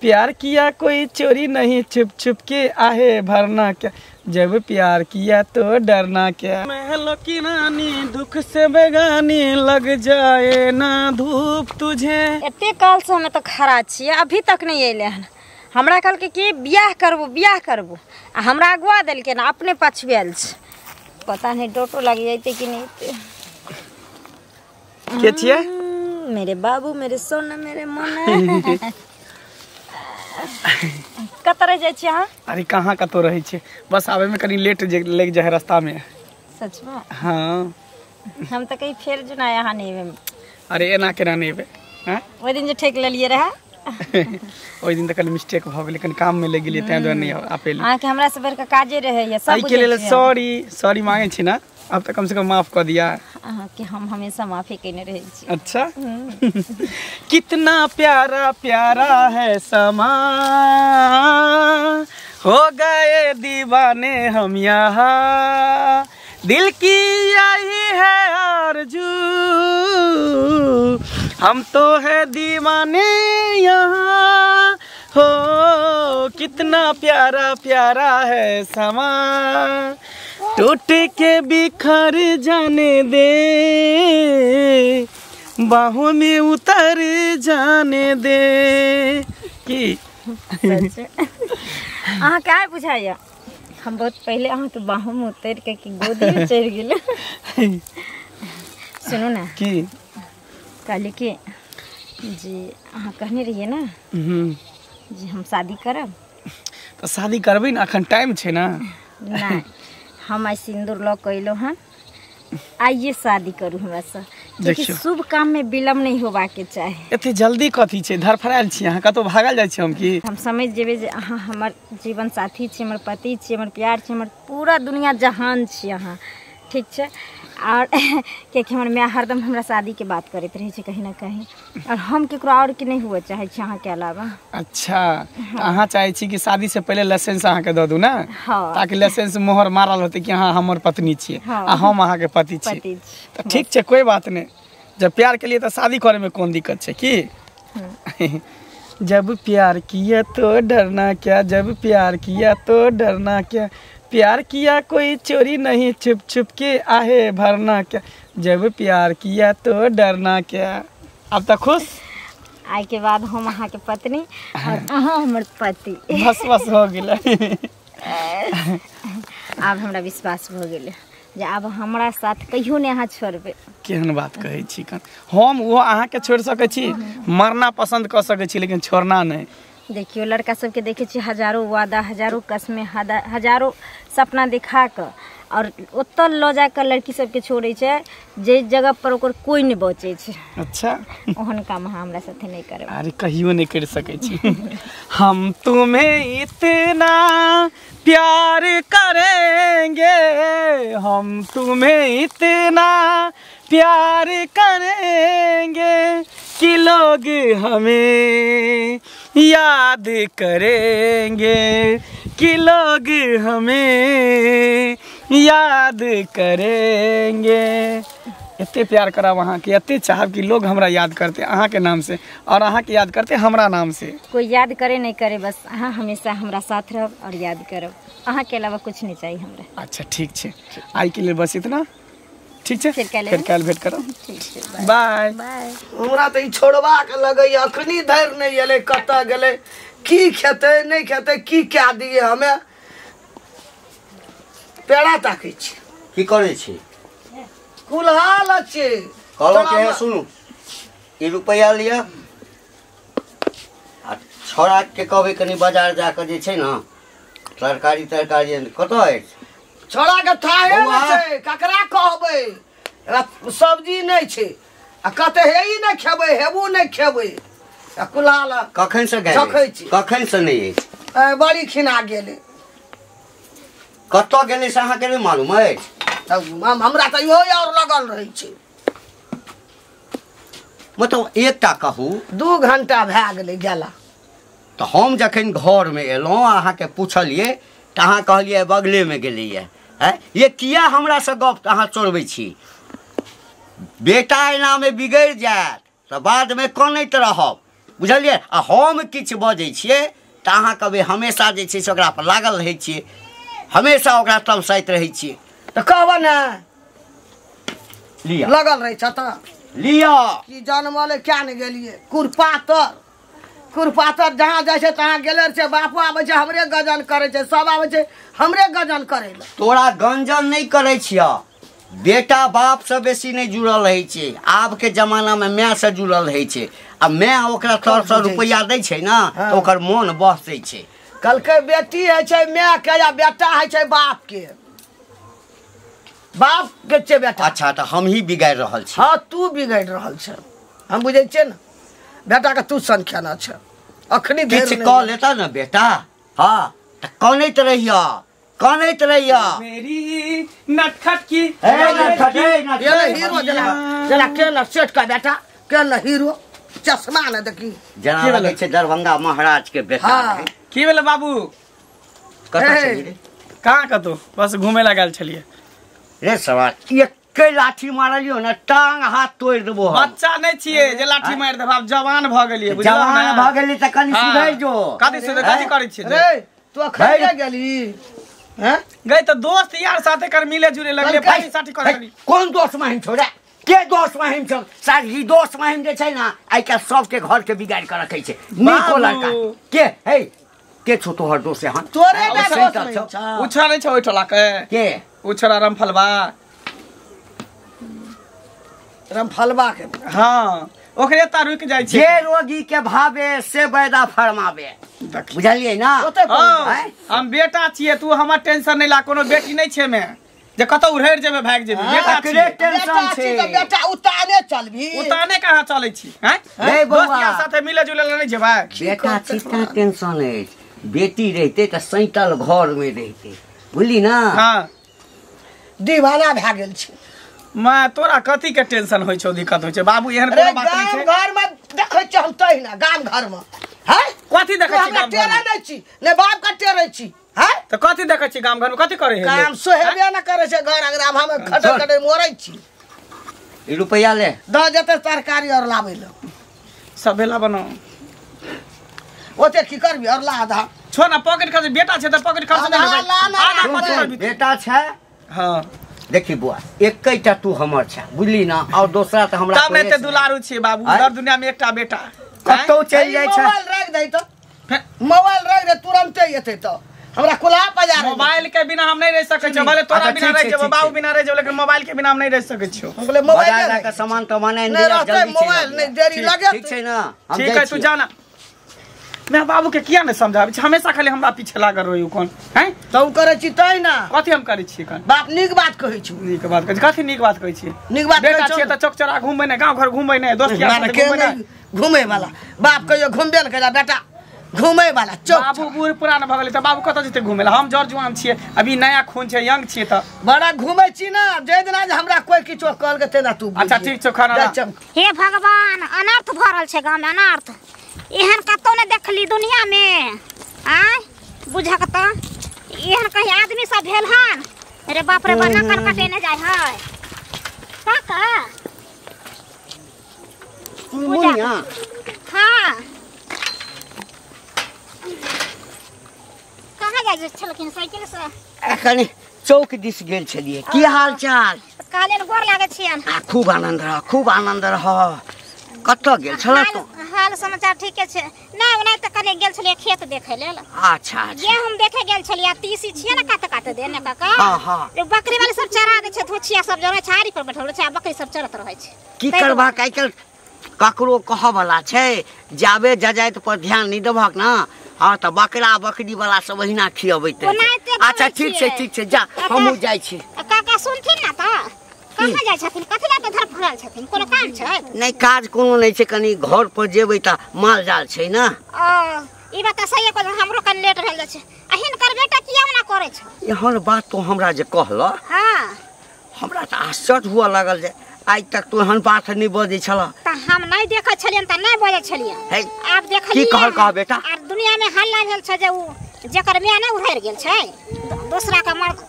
प्यार किया कोई चोरी नहीं, छुप छुप के आहे भरना क्या, जब प्यार किया तो डरना क्या। महलों की रानी दुख से बेगानी, लग जाए ना धूप तुझे। एते काल से हमें तो खड़ा छियै, अभी तक नहीं अयलै हन। हमरा कहलकै कि बियाह करबो बियाह करबो, आ हमरा अगुआ देलकै ना, अपने पछुआयल छै। पता नहीं डोटो लग जैते कि नहीं। के छियै? मेरे बाबू, मेरे सोना, मेरे मोना। कतऽ रहि जाइ छियै अहाँ? अरे कहाँ कतौ रहै छियै, बस आबे में कनी लेट लागि जाइ है रास्ता में। सच में? हाँ। हम तऽ कहीं फेर जुना यहाँ नहीं एबै। अरे एना केना नहि एबै? ओहि दिन जे ठेक लेलियै रहए। ओहि दिन तऽ कनी मिस्टेक भऽ गेलै, कनी काम में लागि गेलियै, ताहि दुआरे नहि आपेली। अहाँके हमरा से बढ़िकऽ काजे रहैया सब। एहिके लेल सॉरी सॉरी मांगै छी ना, अब तऽ कम से कम माफ कऽ दिया। अहाँके हम हमेशा माफी केने रहै छी। अच्छा। कितना प्यारा प्यारा है समा, हो गए दीवाने हम यहाँ, दिल की यही है आरज़ू, हम तो है दीवाने यहाँ। हो कितना प्यारा प्यारा है समा, टूट के बिखर जाने दे, बाहों में उतर जाने दे। की अहाँके आइ बुझाइया हम बहुत पहले अहाँके बाहों में उतर के गोदी में चढ़ि गेल। सुनू ना, की कहली कि जी अहाँ कहने रहियै ना जी हम शादी करब। तऽ शादी करबै ने, अखन टाइम छै ना। नहीं, हम आइ सिंदूर लऽ कऽ अयलहुँ हन, आइए शादी करू हमरा से। देखियो शुभ काम में विलम्ब नहीं होबाके चाही। एते जल्दी कथी छै, धरफड़ायल छी अहाँ, कतौ भागल जाइ छी हम की? हम समझ जेबै जे अहाँ हमर जीवन साथी छी, हमर पति छी, हमर प्यार छी, हमर पूरा दुनिया जहान छी अहाँ, ठीक छै? और कियाकि हमर माय हरदम हमरा शादीके बात करैत रहै छै कहीं ना कहीं, और हम केकरो और के नहीं हुए चाहै छी अहाँके अलावा। अच्छा, अहाँ चाहै छी कि शादी से पहले लाइसेंस अहाँके दऽ दू ना? हाँ। ताकि लाइसेंस मोहर मारल होतै कि अहाँ हमर पत्नी छियै। हाँ। आ हम अहाँके पति छी। तऽ ठीक छै, कोई बात नहीं, जब प्यार के लिए तऽ शादी करे में कोन दिक्कत छै की? जब प्यार किया तो डरना क्या, जब प्यार किया तो डरना क्या, प्यार किया कोई चोरी नहीं, छुप छुप के आहे भरना क्या, जब प्यार किया तो डरना क्या। अब तक खुश? आइ के बाद हम अहाँ के पत्नी और अहाँ हमर पति। बस बस हो गेलै। आब हमरा विश्वास भऽ गेलै जे आब हमरा साथ कहियो नहि अहाँ छोड़बै। केहन बात कहै छी, हम ओहो अहाँके छोड़ि सकै छी, मरना पसन्द कऽ सकै छी, लेकिन छोड़ना नहि। देखियो लड़का सबके देखे छी हजारों वादा, हजारों कसमें, हजारों सपना दिखा कऽ और ओतऽ लऽ जाकऽ लड़की सबके छोड़ै छै जे जगह पर ओकर कोई नहि बचै छै। अच्छा, ओहन काम अहाँ हमरा साथे नहि करब। अरे कहियो नहि करि सकै छी। हम तुम्हें इतना प्यार करेंगे, हम तुम्हें इतना प्यार करेंगे कि लोग हमें याद करेंगे, कि लोग हमें याद करेंगे। एते प्यार करब अहाँके, एते चाहब कि लोग हमरा याद करते अहाँके नाम से, और अहाँके याद करते हमरा नाम से। कोई याद करे नहीं करे, बस अहाँ हमेशा हमरा साथ रहब और याद करब, अहाँके अलावा कुछ नहीं चाहिए हमरा। अच्छा ठीक छै, आइ के लेल बस इतना। ठीक छै, फेर काल्हि भेंट करब। ठीक छै, बाय बाय। हमरा तऽ ई छोड़बाक लगैया, अखनी धरि नहि एलै, कतऽ गेलै, की खेतै नहि खेतै, की कए दियै। हमे पेड़ा ताकै छी। की करै छी? कुल्हाल छी। कहलहुँ कि हे सुनू, ई रुपैआ लिअ आ छौड़ाके कहबै कनि बाजार जाकऽ जे छै ने तरकारी तरकारी कतऽ अछि? छौड़ाके थाहे नहि छै, ककरा कहबै, सब्जी नहि छै आ कतऽ हे ई नहि खेबै, हेबू नहि खेबै। आ कुल्हाल कखन से झखै छी, कखन से नहि अछि, बड़ी खिना गेलै। कतऽ गेलै से अहाँके नहि मालूम अछि? हमरा तऽ इहो और लगल रहै छै। मतलब एकटा कहू, 2 घंटा भए गेलै गेला। तऽ हम जखन घरमे एलहुँ अहाँके पुछलियै तऽ अहाँ कहलियै बगलेमे गेलैए। आँय, ये किया हमरासँ गप अहाँ चोरबै छी? बेटा एनामे बिगड़ि जायत तऽ बादमे कनैत रहब। बुझलियै आ हम किछु बजै छियै तऽ अहाँ कहबै हमेशा जे छै से ओकरा पर लागल रहै छियै हमेशा ओकरा तमसाइत रहै छियै तऽ कहबऽ ने लिअ लगल रहै छ तऽ लिअ कि जनमले क्या ने गेलियै कुरपातर कुरपातर जहाँ जाइ छै तहाँ गेले छै बापो आबै छै हमरे गजन करै छै सब आबै छै हमरे गजन करै लए तोरा गंजन नहि करै छियह बेटा बाप से बेसी नहि जुड़ल रहै छै आबके जमानामे माय से जुड़ल रहै छै आ माय ओकरा तरसँ रुपैआ दै छै ने तऽ ओकर मोन बसै छै कहलकै बेटी होइ छै मायके या बेटा होइ छै बापके बापके छै बेटा अच्छा तऽ हमही बिगाड़ि रहल छी हाँ तू बिगाड़ि रहल छ हम बुझै छियै ने बेटाके तू सन खेना छ अखनी किछु कऽ लेता ने बेटा हाँ तऽ कनैत रहियह कनैत रहियह मेरी नटखट की ए, नटखट, ए, नटखट। ये हीरो जेना जेना के न सेठ का बेटा के न हीरो चश्मा ने देखी जेना की लगै भेलै? छै दरभंगा महाराज के बेटा हाँ। रहै। की भेलै बाबू कतऽ ए। छली रे? कहाँ कतौ बस घूमे ला गेल छलियै रे सवाल एके लाठी मारलियो ने टांग हाथ तोड़ि देबो हम बच्चा नहि छियै जे लाठी मारि देब आब जवान भऽ गेलियै बुझलहुँ जवान ने? भऽ गेली तऽ कनि हाँ। सुधरि जो कथी सुधरि कथी करै छियै रे तू अखन ने गेली हैं गई तऽ दोस्त यार साथे कर मिले जुले लगले कहलकै, पार्टी साटी करे हे, कोन दोस्त महिम छौ रे के दोस्त महिम छौ सारी दोस्त महिम जे छै ने आइ काल्हि सबके घर के बिगाड़ि कऽ रखै छै नीको बाबू। लड़का के हे के छौ तोहर दोस्त एहन तोरे ओ ने दोस्त सेंटर नहीं छौ। छौ। उ छोड़ा नहि छै ओहि टोला के के उ छोड़ा रमफलबा रमफलबा के हाँ ओकरे ता रुकि जाइ छै जे रोगी के भावे से बैदा फरमावे देखी। बुझलियै ना ओतै हाँ, आँय? हम बेटा छियै तू हमर टेंशन नहि ला कोनो बेटी नहि छै मे जे कतौ उड़ैर जेबै भागि जेबै बेटा तकरे छियै टेंशन बेटा छी छै तऽ बेटा उताने चलबी उताने कहाँ चलै छी हैं रे बौआ। दोस्त यार साथे मिले जुले ला नहि जेबै बेटा छी तैं टेंशन अछि बेटी रहिते तऽ सैतल घर मे रहिते बुझली ना हाँ दीवाना भए गेल छै माँ तोरा कथी के टेंशन होइ छौ दिक्कत होइ छै बाबू एहन अरे कोनो बात नहि गाम छै घर में देखै छियै हम तहिना गाम घर में हैं कथी तू देखै छी हमरा गाम टेरै घरमे नहि छी ने बाप के टेरै छी हैं तऽ कथी देखै छी गाम घरमे कथी करै है काम सोहेबे न करै छै घर अगर हम खटर खटर मरै छी ई रुपैआ ले दऽ जेतै तरकारी और लाबै लए सब भेला बनाउ ओते की करबी और ला आधा छो ना पॉकेट खर्च बेटा छै तऽ पॉकेट खर्च नहि आधा लेबै। ला ना, आधा सुन, कथी सुन, करबी बेटा छै हाँ देखी बुआ एकैटा तू हमर छै बुझली ना और दोसरा तऽ हमरा तब नहि कोइ ते दुलारू छियै बाबू आँय? दर दुनिया में एकटा बेटा कतौ चलि जाइ छै मोबाइल राखि दै तऽ फेर मोबाइल राखि दे तुरन्ते एतै तऽ हमरा कुल्हा पजार मोबाइल के बिना हम नहीं रह सकै छियै भले तोरा अच्छा, बिना ठीक रह छै, जेबो ठीक बाबू छै। बिना रह जेबो लेकिन मोबाइल के बिना हम नहीं रह सकै छियौ हम कहलियै मोबाइल बाजार जाके सामान तमान आनि नहि दिअ, रहतै जल्दी चलि मोबाइल आबिअ। नहि देरी ठीक, लगेतै ठीक छै ना हम ठीक जाइ है तू छियै। जाना मैं बाबू के किया नहीं समझाबै छी हमेशा खाली हमरा पीछे लागल रही कोन हैं तू करै छी तै ना कथी हम करै छियै कन बाप नीक बात कहै छी नीक बात कहै छी कथी नीक बात कहै छियै नीक बात बेटा कहै छौ छियै ने? तऽ चौक चौरा घूमबै नहि गाँव घर घूमबै नहि दोस्त यार माने साथे के घूमबै नहि नहि घूमे वाला बाप कहियो घूमबे ने करै बेटा घूमे वाला चौक बाबू बूढ़ पुरान भऽ गेलै तऽ बाबू कतऽ जेतै घूमै लए हम जर जुआन छियै अभी नया खून छै यंग छियै तऽ बड़ा घूमे छी ना जे दिना जे हमरा कोई किछो कहलकै तेना तू अच्छा, ठीक छौ, खाना ला। हे भगवान अनर्थ भऽ रहल छै गाँवमे अनर्थ एहन कतौ नहि देखली दुनियामे आँय बुझक तऽ एहन कहीं आदमी सब भेल हन अरे बाप रे बा नकल कटेने जाइ है काका मुनिया हाँ कहाँ जाइ छलखिन साइकिल से एखन चौक दिस गेल छलियै की हाल चाल कहलियनि गोर लागै छियनि आ खूब आनन्द रह खूब आनन्द रह कतऽ गेल छल हाल तू हाल समाचार ठीके छै नहि ओना तऽ कने गेल छलियै खेत देखै लेल अच्छा अच्छा गेहूँ देखे गेल छलियै तीसी छियै ने काते काते दे ने काका हाँ, हाँ। जे बकरी वाले सब चरा दै छै धोछिया सब जरै छै आरी पर बैठल रहै छै आ बकरी सब चरत रहै छै की ताहि करबाक आइ काल्हि ककरो कहऽ छै जाबे जजाति पर ध्यान नहि देबहक ना हाँ तऽ बकरा बकरी वाला सब ओहिना खियबैत रहै छै। ओनाहिते अच्छा करै ठीक छै छियै। ठीक छै जा हमहूँ जाइ छी काका सुनथिन ने तऽ कहाँ जाइ छथिन कथी लए तऽ धरफड़ल छथिन कोनो काम छै नहि काज कोनो नहि छै कनि घर पर जेबै तऽ माल जाल छै ने ओ ई बात तऽ सही कहलहुँ हमरो कनि लेट भेल जाइ छै आ हिनकर बेटा किया ओना करै छै एहन बात तो हमरा जे कहलह हाँ हमरा तऽ आश्चर्य हुअ लागल जे आइ तक तू एहन बात नहि बजै छलह तऽ हम नहि देखै छलियनि तऽ नहि बजै छलियनि हे, आब देखलियै की कहल कह बेटा? आर दुनिया में हल्ला भेल छै जे उ जेकर माय नहि उधरि गेल छै दोसरा के मर्द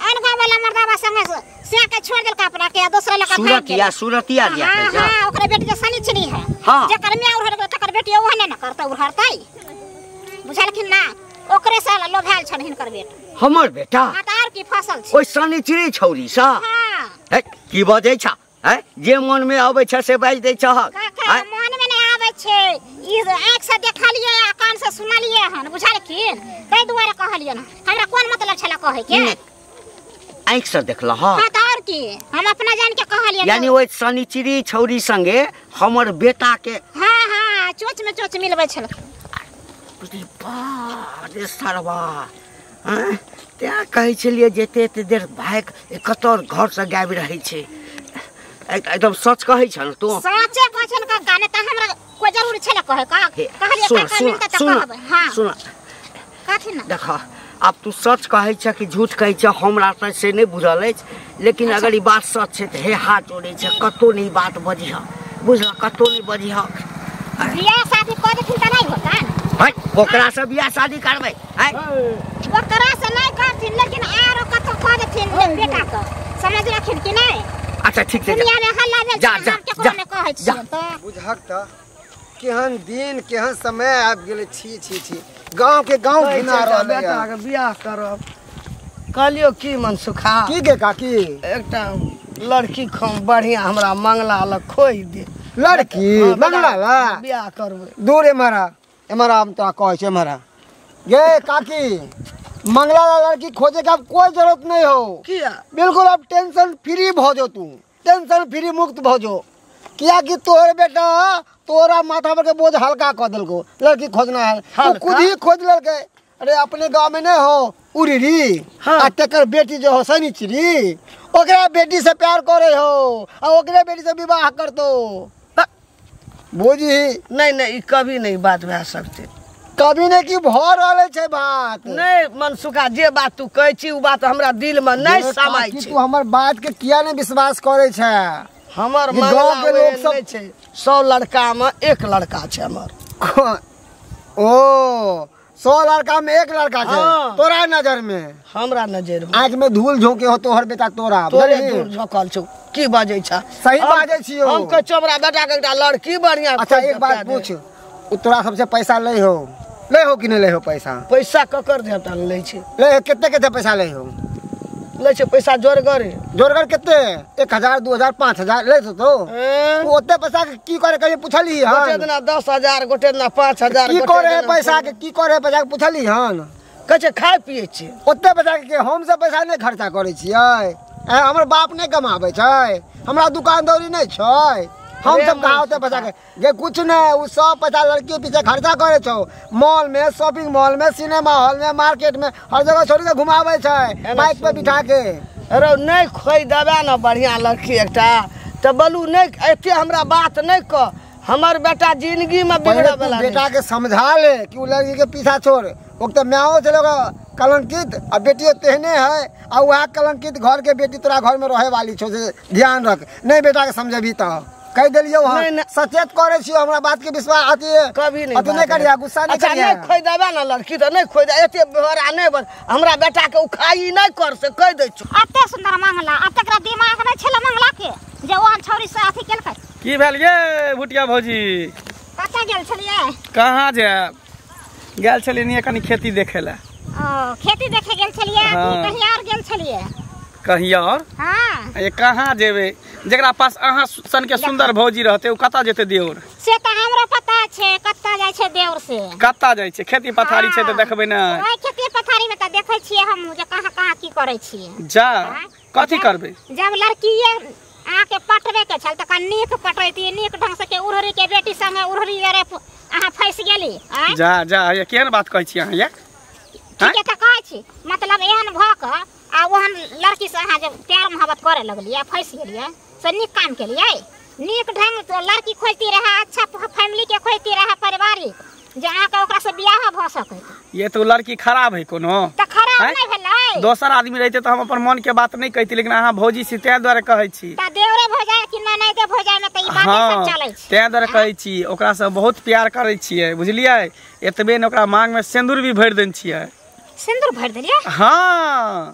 आन गांव वाला मर्दावा संगे से के छोड़ देलका अपना के दोसरा लका भाग सूरतिया सूरतिया दिया हां हां ओकरे बेटी के सनिचरी है जेकर माय उहर गेल तकर बेटी ओहने न करता उहरतै बुझलखिन ना ओकरे से लोभायल छन हिनकर बेटा हमर बेटा हां त आर की फसल छै ओइ सनिचरी छौरी सा हां हे की बजै छ हैं जे मन में आबै छ से बाजि दै छह काका मन में नहीं आबै छै ई आंख से देखलिए आ कान से सुनलिए हन बुझलखिन तै दुआरे कहलिए न हमरा कोन मतलब छला कहै के आंख से देखलह हां त और की हम अपना जान के कहलिए यानी ओइ सनिचरी छौरी संगे हमर बेटा के हां हां चोच में चोच मिलबै छल अरे बाप रे सरवा हैं तें कहै छलिए जे एते एते देर भाई कतौ घर से गाबि रहै छै एकदम सच कहै छ न तू सचे कहै छ न काका ने त हमरा कोई जरूरी छले कहै का कहलिए काका मिलता त कहबै हां सुन कथि न देख अब तू सच कहै छ कि झूठ कहै छ हमरा त से नहीं बुझल अछि लेकिन अगर ई बात सच छै त हे हाथ जोड़ै छ कतौ नहीं बात बजिह बुझल कतौ नहीं बजिह बियाह शादी क देथिन त नहीं होता है ओकरा से बियाह शादी करबै हैं ओकरा से नहीं करथिन लेकिन आरो कतौ क देथिन बेटा के समझलखिन कि नहीं अच्छा ठीक छै दुनिया में हल्ला भेल जा जा हम केकरो ने कहै छियै त बुझहक त केहन दिन केहन समय आबि गेलै छी छी छी गांव के गांव घिना रहलै बेटा के बियाह करब कहलियो की मन सुखा की गे काकी एकटा लड़की खम बढ़िया हमरा मंगला ल खोइ दे लड़की मंगला ला बियाह करबै दूर एमहरा एमहरा हम तोरा कहै छियौ एमहरा गे काकी मंगला ला लड़की खोजे के अब कोई जरूरत नहीं हो किया बिल्कुल अब टेंशन फ्री भ जो तू टेंशन फ्री मुक्त भ जो किया कि तोहर बेटा तोरा माथा पर के बोझ हल्का क देलको लड़की खोजना है तू खुद ही खोज लड़के अरे अपने गांव में नहीं हो उरीरी हाँ। आ तेकर बेटी जो हो सनिचरी ओकरा बेटी से प्यार करे हो आ ओकरे बेटी से विवाह करतो बोझी नहीं नहीं कभी नहीं बात भए सकते कभी नहीं की भ रहल छै बात नहीं मनसुखा जे बात तू कहै छी उ बात हमरा दिल में नहीं समाय छै तू हमर बात के किया नहीं विश्वास करे छै हमर गांव के लोग सब नहीं छै 100 लड़का में एक लड़का छै हमर ओ 100 लड़का में एक लड़का छै हाँ। तोरा नजर में हमरा नजर में आंख में धूल झोंके हो तोहर बेटा तोरा तोरे धूल झोंकल छौ की बाजै छ सही बाजै छियौ हम कहै छियौ हमरा बेटा के एकटा लड़की बढ़िया अच्छा एक बात पूछ उ तोरा सबसे पैसा लै हो लै हो कि नहीं लै हो पैसा पैसा ककर देता लै छै लै हो कते कते पैसा लै हो लै छै पैसा जोरगर जोरगर कते 1000 2000 5000 लै तो ओते पैसा के की करे कहियो पुछली हन गोटे दिना 10000 गोटे दिना 5000 की करे पैसा के की करे पैसा के पुछली हन कहै छै खाय पिए छी ओते पैसा के हम सब पैसा नहीं खर्चा करे छियै हमर बाप नहीं कमाबै छै हमरा दुकान दौरी नहीं छै हम सब कहाँ होते पैसा के जे कुछ नहीं उ सब पैसा लड़की के पीछे खर्चा करे छौ मॉल में शॉपिंग मॉल में सिनेमा हॉल में मार्केट में हर जगह छोड़ी के घुमाबै छै बाइक पे बिठा के अरे नहीं खोइ देबे न बढ़िया लड़की एकटा त बोलू नहीं एते हमरा बात नहीं कह हमर बेटा जिंदगी में बिगड़े वाला बेटा के समझा ले कि उ लड़की के पीछा छोड़ ओक त माओ छै लोग कलंकित आ बेटियो तेहने है आ वह कलंकित घर के बेटी तोरा घर में रहे वाली छौ से ध्यान रख नहीं बेटा के समझेबी त कह देलियो हम सचेत करे छियो हमरा बात के विश्वास अति कभी नहीं अति नहीं करिया गुस्सा नहीं अच्छा करिया नहीं खोइ देबे न लड़की त नहीं खोइ दे एते बड़ा नहीं बन हमरा बेटा के उखाई नहीं कर से कह दै छौ एते सुंदर मंगला आ तकरा दिमाग नहीं छले मंगला के जे ओहन छौरी से अथी केलकै की भेल ये भुटिया भौजी कतऽ गेल छलियै कहाँ जायब गेल छलियै कनी खेती देखे ला ओ खेती देखे गेल छलियै कि कहीं और गेल छलियै कहीं और हां ये कहाँ जेबे जकरा पास अहाँ सन के सुंदर भौजी रहते उ कतऽ जेते देउर से त हमरो पता छै कतऽ जाइ छै देउर से कतऽ जाइ छै खेती पथारी छै त देखबै ने ओइ खेती पथारी में त देखै छियै हम जे कहाँ कहाँ की करै छियै जा कथी करबै जब लड़कीये अहाँ के पटबे के छल त नीक पटैती नीक ढंग से के उड़हरी के बेटी संगे उड़हरी रे अहाँ फंस गेली जा जा ये केहन बात कहै छी अहाँ ये ठीक त कहै छी मतलब एहन भ क आ ओहन लड़की से अहाँ जब प्यार मोहब्बत करे लगलियै फंस गेलियै से नीक काम केलियै नीक ढंग से लड़की खोजती रहे अच्छा फैमिली के खोजती रहे पारिवारिक जे अहाँ के ओकरा से बियाह भ सकै ये तो लड़की खराब है कोनो त खराब नहीं भेलै दोसर आदमी रहते त हम अपन मन के बात नहीं कहती लेकिन अहाँ भौजी छी तें दुआरे कहै छी त देवरे भ जाय कि ननैदे भौ जाय में त ई बात सब चलै छै तें दुआरे कहै छी ओकरा से बहुत प्यार करै छियै बुझलियै एतबे ने ओकरा मांग में सिंदूर भी भरि देने छियै सिंदूर भरि देलियै हां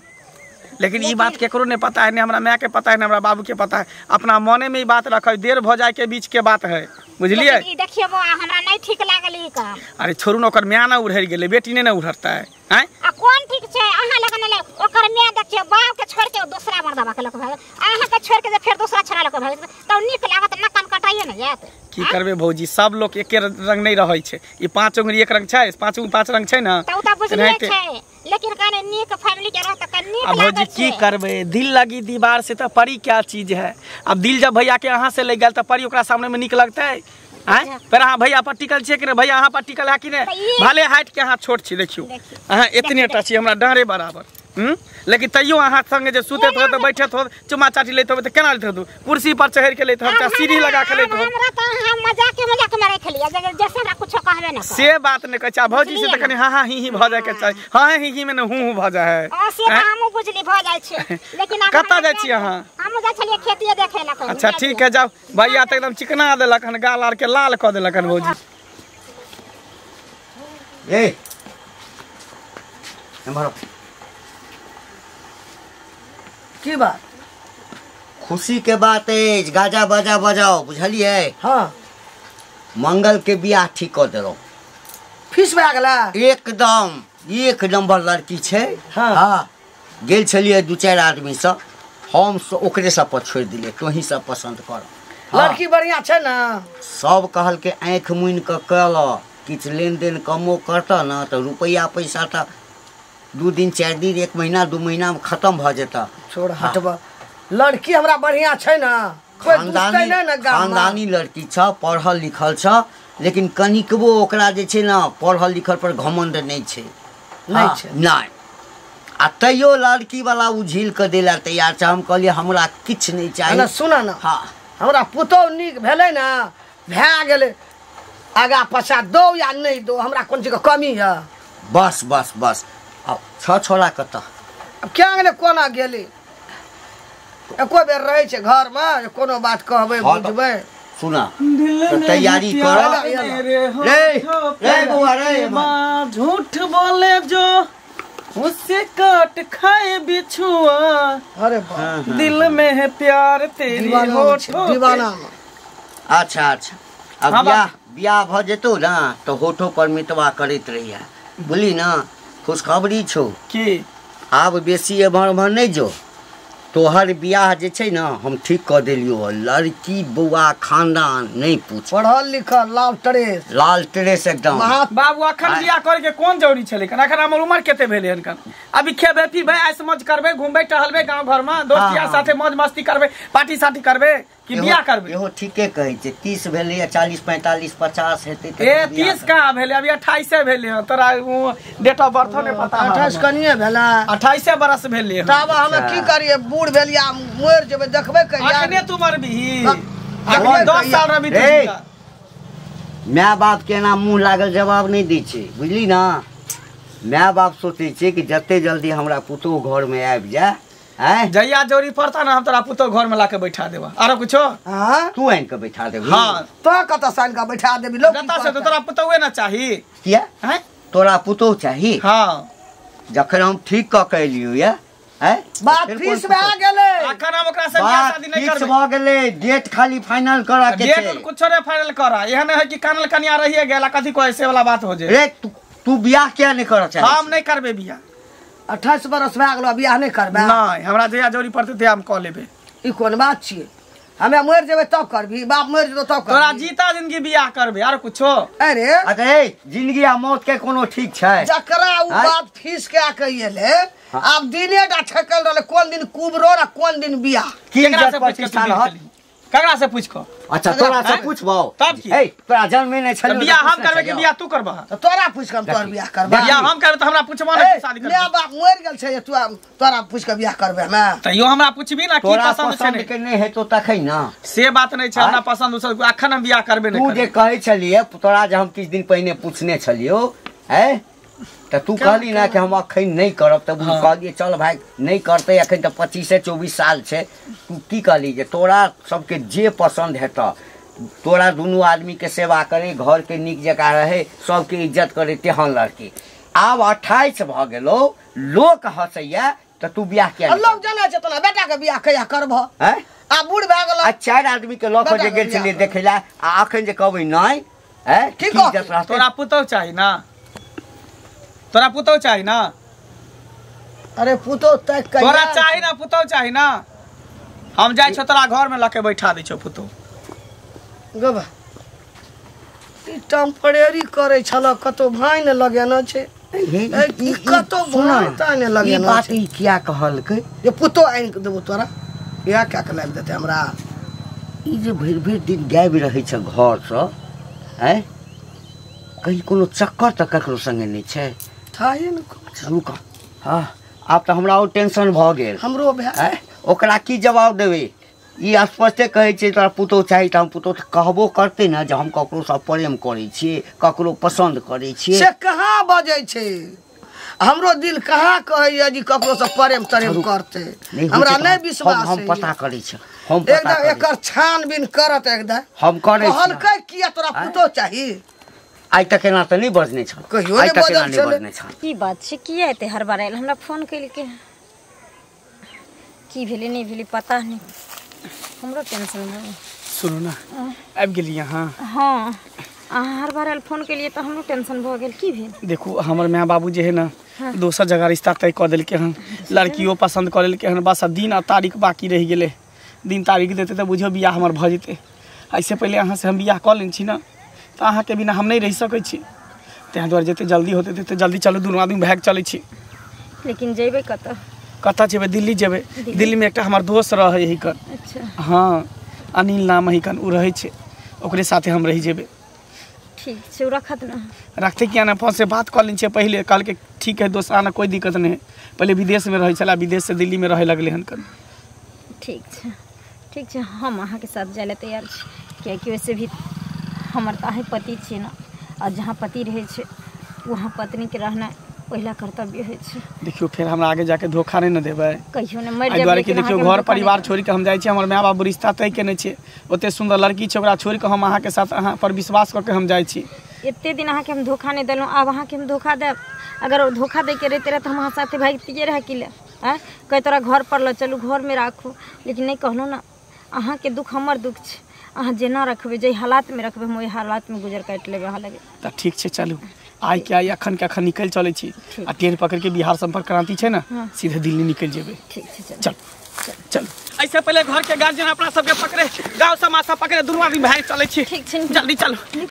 लेकिन ई बात केकरो नहीं पता है, नहीं हमरा माय के पता है, नहीं हमरा बाबू के पता है। अपना मने में ई बात रखै, देर भ जाय के बीच के बात है, बुझलिए? ई देखियो बौआ हमरा नहीं ठीक लागल ई काम। अरे छोड़ू न, ओकर माय ना उड़हर गेलै, बेटी ने ना उड़हरतै हैं? आ कोन ठीक छै अहाँ लगन ले ओकर माय देखियो बाप के छोड़ के दूसरा मर्दबा के लक भाग, अहाँ के छोड़ के जे फेर दूसरा छोरा लक भाग त नीक लागत न कान कटाइए न जात। की करबे भौजी, सब लोग एके रंग नहीं रहै छै। ई पांच उंगली एक रंग छै, पांच उंगली पांच रंग छै ना, त उ त बुझलिए छै, लेकिन कने नीक फैमिली के रहत त नीक अब लागत भौजी की करबे, दिल लगी दीवार से त परी क्या चीज है। अब दिल जब भैया के अहाँ से लग गेल त परी ओकरा सामने में नीक लगतै हैं? पर अहाँ भैया पर टिकल छियै कि नहीं? भैया अहाँ पर टिकल है कि नहीं? भले हाइट के अहाँ छोट छी, देखियो अहाँ एतने टा छी, हमरा डाँरे बराबर। लेकिन तैयो अहाँ संगे जे सुतैत हो त बैठत हो, चुमा चाटी लैत हो त केना लैत हो? कुर्सी पर चढ़ि के लैत हो, चाहे सीढ़ी लगा के लैत हो। हमरा त हम मजाक के मजाक में रख लिया, जैसे हमरा कुछो कहबे न से बात नहीं कहै छै। भौजी से त कनि हां हां ही ही भ जाय के चाही, हां ही ही में न हूं हूं भ जाय है। से त हमहूँ बुझली भ जाय छै। लेकिन कतऽ जाइ छी अहाँ? हम जाइ छलियै खेतिए देखै लए। अच्छा ठीक है जाओ। भैया त एकदम चिकना देलक हन, गाल आर के लाल कऽ देलक हन भौजी। ए एम्हर की बात? खुशी के बात अछि, गाजा बाजा बजाओ, बुझलिए? हाँ। मंगल के बियाह ठीक कऽ देलहुँ। फीस भए गेलै? एकदम एक नंबर लड़की छै। हाँ। हाँ, गेल छलियै दू चारि आदमी सब, हम ओकरे सब पर छोड़ि दिलियै, तोही सब पसंद कर। हाँ। लड़की बढ़िया छै ना? सब कहलकै आँखि मुनि कऽ कऽ किछु लेनदेन कमो करतऽ ने तऽ रुपैआ पैसा तऽ 2 दिन 4 दिन 1 महीना 2 महीना में खत्म भ जेता। छोड़ हटबा, लड़की हमरा बढ़िया छै ना, कोई दुष्टै नै ना गाम में। खानदानी लड़की छ, पढ़ल लिखल छ, लेकिन कनिकबो ओकरा जे छै ना पढ़ल लिखल पर घमंड नहीं छै। नहीं छै? नहीं। आ तैयो लड़की वाला उझिल के देला तैयार छै। हम कहलियै हमरा किछु नहीं चाही। ना सुना ना, हाँ, हमरा पुतोह नीक भेलै ना, भए गेलै, आगा पाछा दो या नहीं दो, हमरा कोन चीज के कमी है? बस बस बस। अब छ छोरा कतऽ? अब क्या गेलै कोना गेलै? एको बेर रहै छै घर में, कोनो बात कहबै बुझबै। सुना तैयारी कर रे रे बौआ रे, झूठ बोले जो उससे काट खाए बिछुआ, अरे बाप, दिल में है प्यार तेरी होठों दीवाना। अच्छा अच्छा, अब बियाह बियाह भ जेतौ ना तो होठो पर मितवा करैत रहिया, बुझली ना? खुशखबरी छौ की आब बेसी एम्हर ओम्हर नहीं जो, तोहर बियाह जे छै ना हम ठीक कऽ देलियौ। लड़की बौआ खानदान नहीं पूछ, पढ़ल लिखल, लाल ड्रेस, लाल ड्रेस एकदम। बाबू अखन बियाह करे के कोन जरूरी छलै? अखन हमर उमर कते भेलै हन? अभी खेबै पीबै ऐस मौज करबै, घुमबै टहलबै गाँव घर में, दोस्त यार साथे मौज मस्ती करबै, पार्टी साटी करबै कि बियाह करबै? इहो ठीके कहै छै। 30 भेलै, 40 45 50 हेतै। ए 30 कहाँ भेलै, अभी 28 भेलै हन। तोरा डेट ऑफ बर्थ नहि पता? 28 कनिए भेलै, 28 बरस भेलै। तब हम की करियै, बूढ़ भेलियै, मरि जेबै, देखबै कहिया। अखने तू मरबिही, अखने 10 साल रहबी तू। My बाप के एना मुँह लागल जवाब नहि दै छै, बुझली ना? My बाप सोचै छै कि जते जल्दी हमरा पुतोह घर में आबि जाए। जहिया जोरी पड़ता ना हम तोरा पुतोह घर में लाके बैठा देबा। आरो कुछो? हाँ, तू आनि के बैठा देबी? हाँ, तो कतऽ से आनि के बैठा देबी? लोग कतऽ से? तोरा पुतोहे ना चाही। किया? हैं? तोरा पुतोह चाही? हाँ, जखन हम ठीक कऽ के एलियौ या बात फिक्स भए गेलै, अखन हम ओकरा से बियाह शादी नहीं करबै। फिक्स भऽ गेलै, डेट खाली फाइनल करऽ के छै। डेट कुछो नहीं फाइनल करऽ, एहन है कि कानल कनिया रहिए गेला, कथी कहै से वाला बात हो जाए। रे तू बियाह किया नहीं करऽ चाहै? हम नहीं करबै बियाह। 28 बरस भए गेलो, बियाह नहीं करबै? नहीं, हमरा जहिया जरूरी पड़तै तहिया हम कऽ लेबै। ई कोन बात छियै? हमे मरि जेबै तब करबी, बाप मरि जेतौ तब करबी? तोरा जीता जिंदगी बियाह करबै, आर कुछो? अरे अच्छा ए, जिंदगी आ मौत के कोनो ठीक छै? जकरा उ बात फीस के कहिएले, आब दिने टा ठकल रहलै, कोन दिन कुबरो आ कोन दिन बियाह। केकरा से पूछ के? ककरा से पूछ कऽ? अच्छा तोरा से पूछबौ तब की? ए तोरा जन्मे नहि छलौ। बियाह हम करबै कि बियाह तू करबह? त तोरा पूछ के हम तोर बियाह करबै। बियाह हम करबै त हमरा पूछबो नै शादी करबै। my बाप मरि गेल छै, तू तोरा पूछ के बियाह करबै हमे? तैयो हमरा पूछबी ना की पसंद छै? पसंद के नै हेतौ तखै ना, से बात नै छै। हमरा पसंद उसल अखन हम बियाह करबै नै। तू जे कहै छलियै तोरा जे हम किछ दिन पहिने पूछने छलियौ हैं, त तू कहली ना कि हम अखन नहीं करब, तब हम कहलियै चल भाई नहीं करते अखन त 25-24 साल छै। तू की कहली जे तोरा सबके जे पसंद हेतऽ, तोरा दुनू आदमी के सेवा करे, घर के नीक जकाँ रहे, सबके इज्जत करे तेहन लड़की। आब 28 भऽ गेलो, लोक हँसैया त तू बियाह किया लोग जानै छै तोरा बेटा के बियाह कहिया करबह हैं आ बूढ़ भए गेल आ 4 आदमी के लऽ के जे गेल छलियै देखै ला आ अखन जे कहबै नहि हैं की कहबै तोरा पुतहु चाही ना तोरा पुतहु चाही ना अरे पुतहु तक तोरा चाही ना पुतहु चाही ना हम जाइ छौ तोरा घर में लके बैठा दै छौ पुतहु गबा ई टेम्परेरी करै छल कतौ भाइ ने लगेना छै ई कतौ भाइ ता ने लगेना ई बात ई किया कहलकै जे पुतहु आनि के देबो तोरा बियाह कए के लाबि देतै हमरा ई जे भरि भरि दिन गायब रहै छै घरसँ हैं कहीं कोनो चक्कर तऽ ककरो संगे नहि छै थाहे ने रुक हाँ आब तऽ हमरा और टेंशन भऽ गेल हमरो भए ओकरा की जवाब देबै ई स्पष्टे कहै छै तोरा पुतोहु चाही तऽ हम पुतोहु तऽ कहबो करतै ने जे हम ककरोसँ प्रेम करै छियै ककरो पसन्द करै छियै से कहाँ बजै छै हमरो दिल कहाँ कहैया जे ककरोसँ प्रेम तरेम करतै हमरा नहि विश्वास हम पता करै छी हम एकदम एकर छानबीन करत एकदम हम करै छी कहलकै किया तोरा पुतोहु चाही आइ तक एना तऽ नहि बजने छल कहियो नहि बजल छल की बात छै किया एते हड़बड़ायल हमरा फोन केलकै की भेलै नहि भेलै पता नहि हमरो टेंशन भऽ गेल सुनू ना आबि गेली अहाँ हाँ अहाँ हड़बड़ायल फोन केलियै तऽ हमरो टेंशन भऽ गेल की भेल देखू हमर माय बाबू जे है ना दोसर जगह रिश्ता तय कऽ देलकै हन लड़कियो पसन्द कऽ लेलकै हन बस दिन आ तारीख बाकी रहि गेलै दिन तारीख देतै तऽ बुझियौ बियाह हमर भऽ जेतै एहिसँ पहिले अहाँसँ हम बियाह कऽ लेने छी ने तऽ अहाँके बिना हम नहि रहि सकै छी ताहि दुआरे जते जल्दी होतै तते जल्दी चलू दुनू आदमी भागि चलै छी लेकिन जेबै कतऽ कतऽ जेबै दिल्ली जेबै दिल्लीमे एकटा हमर दोस्त रहै हिकन अच्छा हाँ अनिल नाम हिकन ओ रहै छै ओकरे साथे हम रहि जेबै ठीक छै रखत ना रखते किया ना फोन से बात कऽ लेने छियै पहिले कहलकै ठीक है दोस्त आना कोई दिक्कत नहीं है पहिले विदेशमे रहै छलै विदेशसँ दिल्लीमे रहै लगलै हन कन ठीक छै ठीक छै हम अहाँके साथ जाय लए तैयार छी कियाकि वैसे भी हमर तऽ अहेँ पति छी ने आ जहाँ पति रहै छै वहाँ पत्नीके रहना पहिला कर्तव्य होइ छै देखियौ फेर हमरा आगे जाके धोखा नहि ने देबै कहियो नहि मरि एहि जायब दुआरे कि लेकिन देखियौ अहाँके घर परिवार छोड़ि कऽ हम जाइ छी हमर माय बाप रिश्ता तय केने छै ओते सुन्दर लड़की छै ओकरा छोड़ि कऽ हम अहाँके साथ अहाँ पर विश्वास कऽ के हम जाइ छी एते दिन अहाँके हम धोखा नहि देलहुँ आब अहाँके हम धोखा देब अगर धोखा दैके रहिते रहए तऽ हम अहाँ साथे भागितियै रहए कि ले आँय कहै तोरा घर पर लऽ चलू घरमे राखू लेकिन नहि कहलहुँ ने अहाँके दुख हमर दुख छै अहाँ जेना रखबै जाहि हालातमे रखबै हम ओहि हालातमे गुजर काटि लेबै अहाँ लगे तऽ ठीक छै चलू आइ के आइ अखन के अखन निकलि चलै छी आ ट्रेन पकड़ के बिहार संपर्क क्रांति छै ने सीधे दिल्ली निकलि जेबै ठीक छै चल चल ऐसे पहले घर के गार्जियन अपना सबके पकड़े गाँव समाज सब पकड़े दुनू आदमी भागि चलै छी ठीक छै जल्दी चलू।